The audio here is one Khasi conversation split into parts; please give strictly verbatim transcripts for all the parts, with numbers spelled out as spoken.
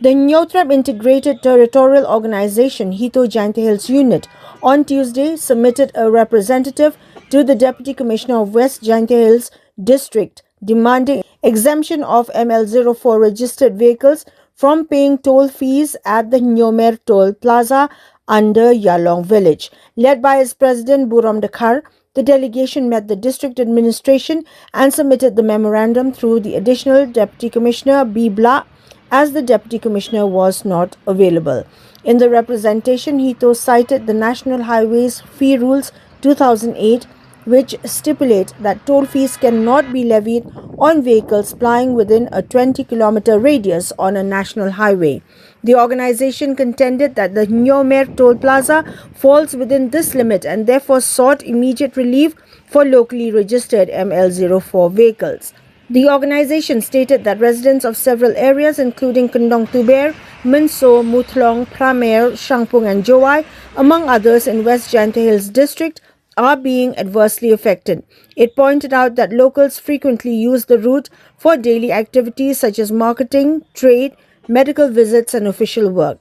The Hynñiewtrep Integrated Territorial Organization, HITO Jaintia Hills Unit, on Tuesday submitted a representative to the Deputy Commissioner of West Jaintia Hills District demanding exemption of M L zero four registered vehicles from paying toll fees at the Hynñiewmer Toll Plaza under Ialong Village. Led by its president Burom Dkhar, the delegation met the district administration and submitted the memorandum through the Additional Deputy Commissioner B Blah, as the Deputy Commissioner was not available. In the representation, HITO cited the National Highways Fee Rules two thousand eight, which stipulate that toll fees cannot be levied on vehicles plying within a twenty kilometer radius on a national highway. The organization contended that the Hynñiewmer Toll Plaza falls within this limit and therefore sought immediate relief for locally registered M L zero four vehicles. The organization stated that residents of several areas, including Kyndong Tuber, Mynso, Muthlong, Phramer, Shangpung, and Jowai, among others in West Jaintia Hills District, are being adversely affected. It pointed out that locals frequently use the route for daily activities such as marketing, trade, medical visits, and official work.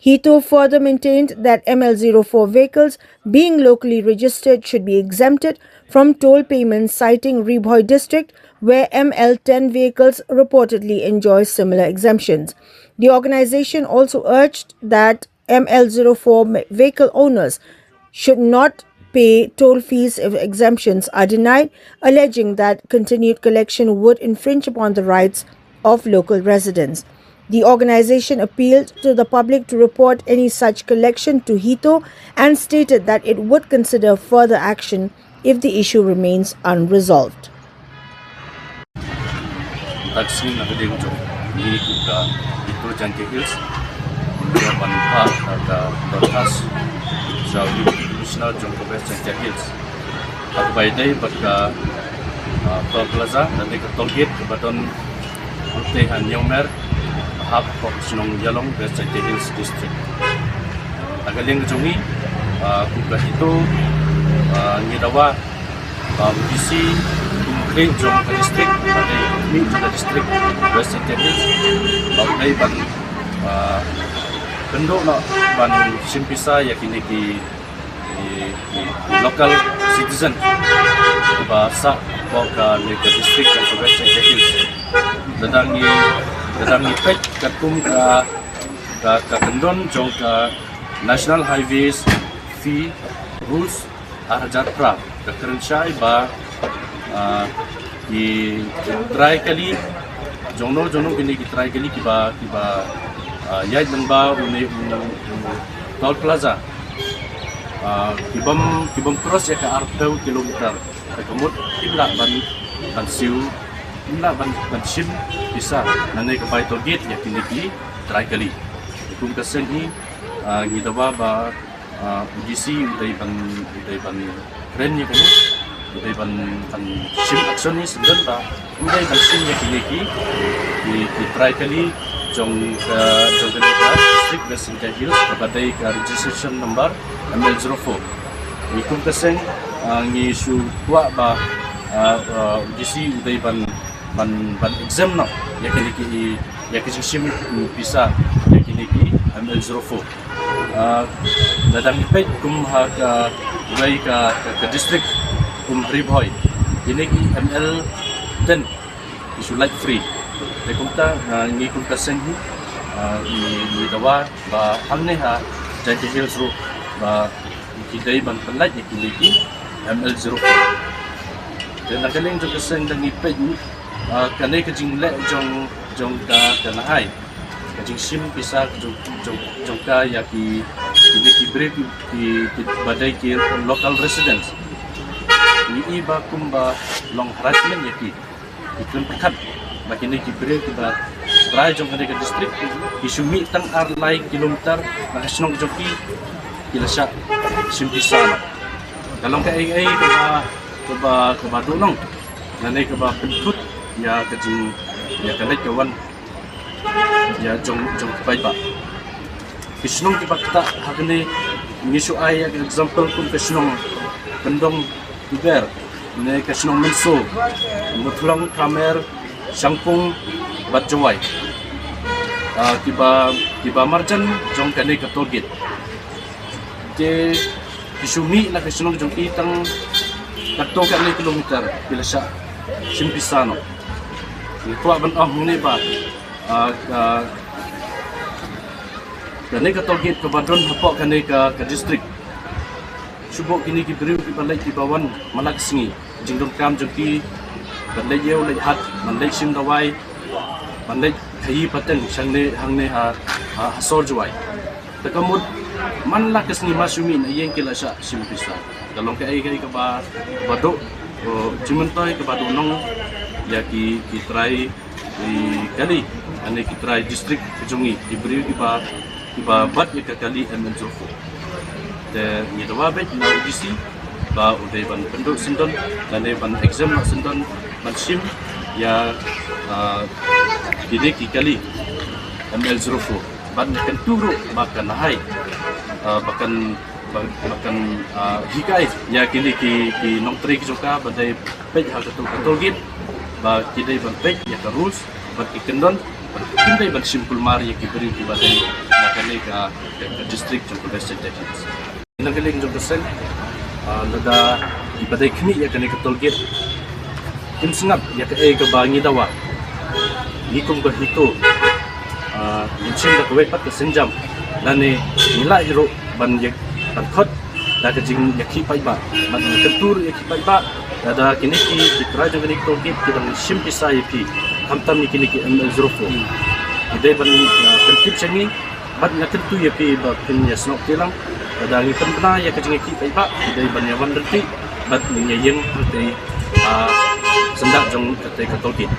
HITO further maintained that M L zero four vehicles being locally registered should be exempted from toll payments, citing Ri Bhoi district, where M L ten vehicles reportedly enjoy similar exemptions. The organization also urged that M L zero four me- vehicle owners should not pay toll fees if exemptions are denied, alleging that continued collection would infringe upon the rights of local residents. The organization appealed to the public to report any such collection to HITO and stated that it would consider further action if the issue remains unresolved. Taxi na keding jong ni kuka itu Jaintia Hills. Dia ban pa ka dorkas sa Deputy Commissioner jong ka West Jaintia Hills. Aku bai dai bad ka ah, Toll Plaza, nanti ka toll gate ka ba don ute ha Hynñiewmer, hap kok shnong Ialong, West Jaintia Hills District. Aga liang jong ni ah, kuka itu ah, ngi dawa ba U D C kum kring jong ka district, ba dei mi jong ka district West Jaintia Hills, ba dei ban ah, kynduh noh ban shim pisa ïa kine ki ki, ki, ki local citizen ba sah bad ka ne ka district jong ka West Jaintia Hills. Lada ngi lada ngi peit katkum ka ka ka kyndon jong ka National Highways Fee Rules ar hajar phra ka kren shai ba ah, ki trai kali jongno jongno kine ki trai kali kiba kiba ah, ïaid lyngba une u u Toll Plaza. Ah, kibym kibym cross ïa ka arphew kilometer. Te ka mut kim lah ban ban siew, kim lah ban ban shim pisa nangne ka bai toll gate ïa kine ki trai kali. Kum ka seng hi ah, ngi dawa ba ah, U D C u dei ban u dei ban kren ïa kane, u dei ban ban shim action ne syndon ba u dei ban shim ïa kine ki ki ki trai kali jong ka jong ka district West Jaintia Hills kaba dei ka registration number M L zero four. Ngi kum ka seng ah, ngi shu kwah ba ah, ah, U D C u dei ban ban ban exempt noh ïa kine ki ïa ki jingshim pisa ïa kine ki M L zero four. Ah, lada ngi peit kum ha ka wei ka ka, ka district kum Ri Bhoi. Kine ki M L ten ki shu lait free. Te kumta ah, ngi kum ka seng hi ah, ngi ngi dawa ba hangne ha Jaintia Hills ruh ba ki dei ban pynlait ïa kine ki M L zero four. Te na ka liang jong ka seng da ngi peit ah, kane ka jingleh jong jong ka ka nahai ka jingshim pisa ka jong jong jong ka ïa ki kine ki briew ki ki ba dei ki local residents. Ngi i ba kumba long harassment ïa ki ki kren pyrkhat ba kine ki briew kiba trai jong kane ka district ki shu mih tang ar lai kilometer na ka shnong jong ki ki la shah shim pisa. Ka long kaei kaei kaba kaba kaba duh nong lane kaba pynthut ïa ka jing ïa ka leit ka wan ïa jong jong ki paidbah. Ki shnong kiba ktah ha kane ngi shu ai ïa ka example kum ka shnong Kyndong Tuber ne ka shnong Mynso, Muthlong, Kamer, Shangpung bad Jowai. Ah, kiba, kiba marjan jong kane ka toll gate. Te ki shu mih na ka shnong jong ki tang katto katne kilometer ki la shah shim pisa noh. Ngi kwah ban ong hangne ba, ah, ka, kane ka toll gate kaba don hapoh kane ka, ka district. Shu buh kine ki briew kiba leit kiba wan man la ka sngi. Jingdonkam jong ki ban leit ïew leit hat, ban leit shim dawai, ban leit khaïi pateng shangne hangne ha, ha, ha sor Jowai. Te ka mut man la ka sngi ma shu mih na ïing ki la shah shim pisa. Ka long kaei kaei kaba, kaba duh, oh, jingmyntoi kaba duh nong ïa ki, ki trai ki kali, ane ki trai district ka jong ngi, ki briew kiba, kiba bat ïa ka kali M L zero four. Te ngi dawa beit na u D C ba u dei ban pynduh syndon lane ban exempt noh syndon ban shim ïa, ah, kine ki kali M L zero four. Ban kyntu ruh ba kan hai, ah, ba kan ba, ba kan, ah, hikai ïa kine ki, ki nongtrei ki jong ka ba dei peit ha katu ka toll gate ba ki dei ban peit ïa ka rules ba ki kyndon ba ki dei ban shim kulmar ïa ki briew kiba dei na kane ka, ka, ka district jong ka West Jaintia Hills. Na ka liang jong ka seng, ah, lada kiba dei khmih ïa kane ka toll gate kim sngap ïa kaei kaba ngi dawa. Ngi kum ka HITO, ah, ngin shim da kawei pat ka sienjam lane ngi lah ruh ban ïa, ban khot da ka jingïakhih paidbah. Ban ïa kyntu ruh ïa ki paidbah lada kine ki, ki trai jong kane ka toll gate ki dang shim pisa ïa phi, khamtam ïa kine ki M L zero four. Ki dei ban, ah, pyntip sha ngi. Bad nga kyntu ïa phi ba phin ïa snoh kti lang. Lada ngi pynbna ïa ka jingïakhih paidbah, ki dei ban ïa wan ryntih bad ngin ïa ïeng hangtei, ah, syndah jong katei ka toll gate.